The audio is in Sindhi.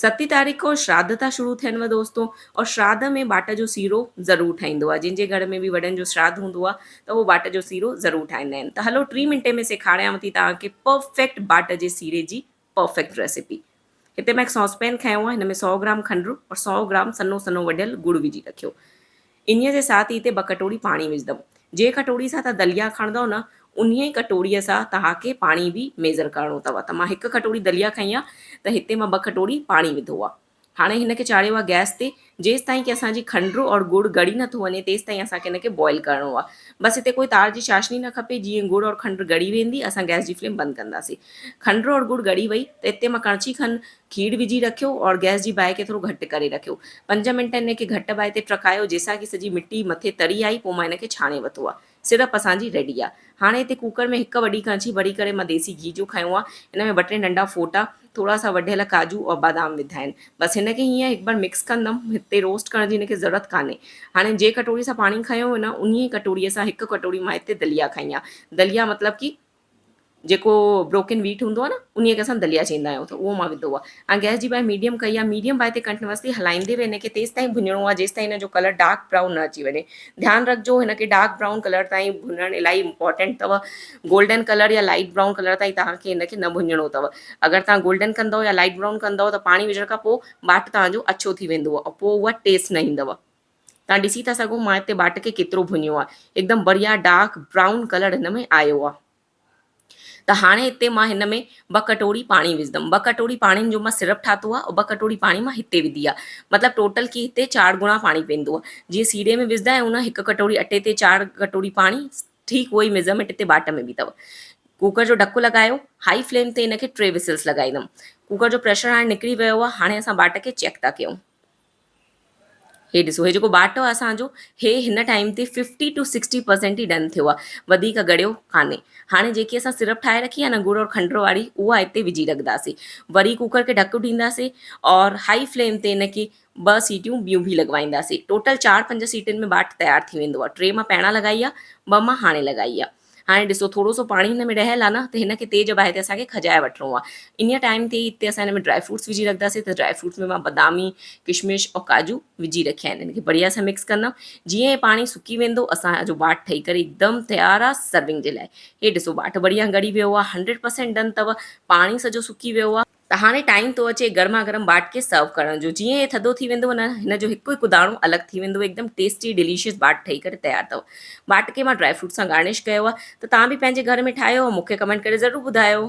ستين تاريخ کان شراڌ ٿا شروع ٿينو دوستو اور شراڌ ۾ ٻاٽ جو سيرو ضرور ٺهيندو آهي جن جي گهر ۾ به وڏن جو شراڌ هوندو آهي ته اهو ٻاٽ جو سيرو ضرور ٺاهيندا آهن ته هلو ٽي منٽي ۾ سيکاريانو ٿي توهان کي پرفيڪٽ ٻاٽ جي سيري جي پرفيڪٽ ريسيپي. هتي مان هڪ ساس پين کنيو آهي هن ۾ سئو گرام کنڊ اور سئو گرام سنهو سنهو وڍيل ڳڙ وجهي رکيو. انهيء جي ساٿ ئي هتي ٻه ڪٽوري پاڻي وجهندم. جنهن ڪٽوري سان توهان دليا کڻندؤ نه، انهيء ئي ڪٽوريء سان توهان کي پاڻي به ميزر ڪرڻو اٿو. ته مان هڪ ڪٽوري دليا کنئي آهي ته هتي مان ٻه ڪٽوري پاڻي وڌو آهي. هاڻي هن کي چاڙهيو آهي گئس تي. جيستائين ڪي اسان جي کنڊ اور ڳڙ ڳڙي نه ٿو وڃي تيستائين اسان کي هن کي بوائل ڪرڻو آهي. بس هتي ڪوئي تار جي چاشني نه کپي. جيئن ڳڙ اور کنڊ ڳڙي ويندي اسان گئس جي فليم بند ڪنداسين. کنڊ اور ڳڙ ڳڙي وئي ته هتي مان ڪڻڇي کن کير وجهي رکيو اور گئس جي باهه کي ٿورو گهٽ ڪري رکيو. پنج منٽ ان کي گهٽ باهه تي ٽرڪايو جيسان ڪي سڄي مٽي مٿي تري آئي پوء مان ان کي ڇاڻي وتو آ. سرپ اسان جي ريڊي آ. هاڻي هتي ڪوڪر ۾ هڪ وڏي ڪڻڇي ڀري ڪري مان ديسي گهي جو کنيو آ. ان ۾ ٻه ٽي ننڍا ڦوٽا، ٿورا سا وڍيل ڪاجو اور بادام وڌا آهن. بس هن کي هيئن هڪ بار مڪس ڪندم. هتي روسٽ ڪرڻ جي هن کي ضرورت ڪانهي. هاڻي جنهن ڪٽوري سان پاڻي کنيو هيو نه انهي ئي ڪٽوري سان هڪ ڪٽوري مان هتي دليا کنئي آ. دليا مطلب ڪي جيڪو بروڪن ويٽ هوندو آهي نه انهي کي اسان دليا چئيندا آهيون ته اهو مان وڌو آهي ۽ گئس جي باهه ميڊيم ڪئي آهي ميڊيم باهه تي ڪنٽينوسلي هلائيندي به هن کي تيستائين ڀڃڻو آهي جيستائين هن جو ڪلر ڊارڪ برائون نه اچي وڃي ڌيان رکجو هن کي ڊارڪ برائون ڪلر تائين ڀڃڻ الاهي امپورٽنٽ اٿو گولڊن ڪلر يا لائٽ برائون ڪلر تائين توهان کي هن کي نه ڀڃڻو اٿو اگر توهان گولڊن ڪندو يا لائٽ برائون ڪندو ته پاڻي وجهڻ کان پوء ٻاٽ توهان جو اڇو ٿي ويندو ۽ پوء اها ٽيسٽ نه ايندو. توهان ڏسي ٿا سگهو مان هتي ٻاٽ کي ڪيترو ڀڃيو آهي هڪدم بڙيا ڊارڪ برائون ڪلر هن ۾ آيو آهي ته هاڻي هتي مان هن ۾ ٻه ڪٽوري پاڻي وجهندم ٻه ڪٽوري پاڻي جو مان سرپ ٺاتو آهي ٻه ڪٽوري پاڻي مان هتي وڌي آهي مطلب ٽوٽل ڪي هتي چار گڻا پاڻي پوندو آهي جيئن سيري ۾ وجهندا آهيون نه هڪ ڪٽوري اٽي تي چار ڪٽوري پاڻي ٺيڪ اهو ئي ميزرمينٽ هتي ٻاٽ ۾ به اٿو ڪوڪر جو ڍڪ لڳايو هائي فليم تي هن کي ٽي وسلس لڳائيندم ڪوڪر جو پريشر هاڻي نڪري ويو آهي هاڻي اسان ٻاٽ کي چيڪ ٿا ڪيون هي ڏسو هي جيڪو ٻاٽو آهي اسان جو هي هن ٽائيم تي ففٽي ٽو سڪسٽي پرسينٽ ئي ڊن ٿيو آهي وڌيڪ ڳڙيو ڪانهي هاڻي جيڪي اسان سرپ ٺاهي رکي آهي نه ڳڙ اور کنڊ واري اها هتي وجهي رکنداسين وري ڪوڪر کي ڍڪ ڏينداسين اور هائي فليم تي هن کي ٻه سيٽيون ٻيون به لڳوائينداسين ٽوٽل چار پنج سيٽين ۾ ٻاٽ تيار ٿي ويندو آهي ٽي مان پهريان لڳائي آهي ٻه مان هاڻي لڳائي آهي هاڻي ڏسو ٿورو سو پاڻي هن ۾ رهيل آهي نه ته هن کي تيز باهه تي اسان کي کجائي وٺڻو آهي انهيء ٽائيم تي ئي هتي اسان هن ۾ ڊرائي فروٽس وجهي رکنداسين ته ڊرائي فروٽس ۾ مان بادامي ڪشمش اور ڪاجو وجهي رکيا آهن هن کي بڙيا سان مڪس ڪندم جيئن هي پاڻي سڪي ويندو اسان جو ٻاٽ ٺهي ڪري هڪدم تيار آهي سرونگ جي لاء هي ڏسو ٻاٽ بڙيا ڳڙي ويو آهي هنڊريڊ پرسينٽ ڊن اٿو پاڻي سڄو سڪي ويو آهي. ته هاڻي ٽائيم ٿو اچي گرما گرم ٻاٽ کي سرو ڪرڻ جو. جيئن هي ٿڌو ٿي ويندو نه هن جو هڪ هڪ داڻو الڳ ٿي ويندو هڪدم ٽيسٽي ڊيليشس ٻاٽ ٺهي ڪري تيار اٿو. ٻاٽ کي مان ڊرائي فروٽ سان گارنش ڪيو آهي ته توهان به پنهنجي گهر ۾ ٺاهيو ۽ مون کي ڪمينٽ ڪري ضرور ٻڌايو.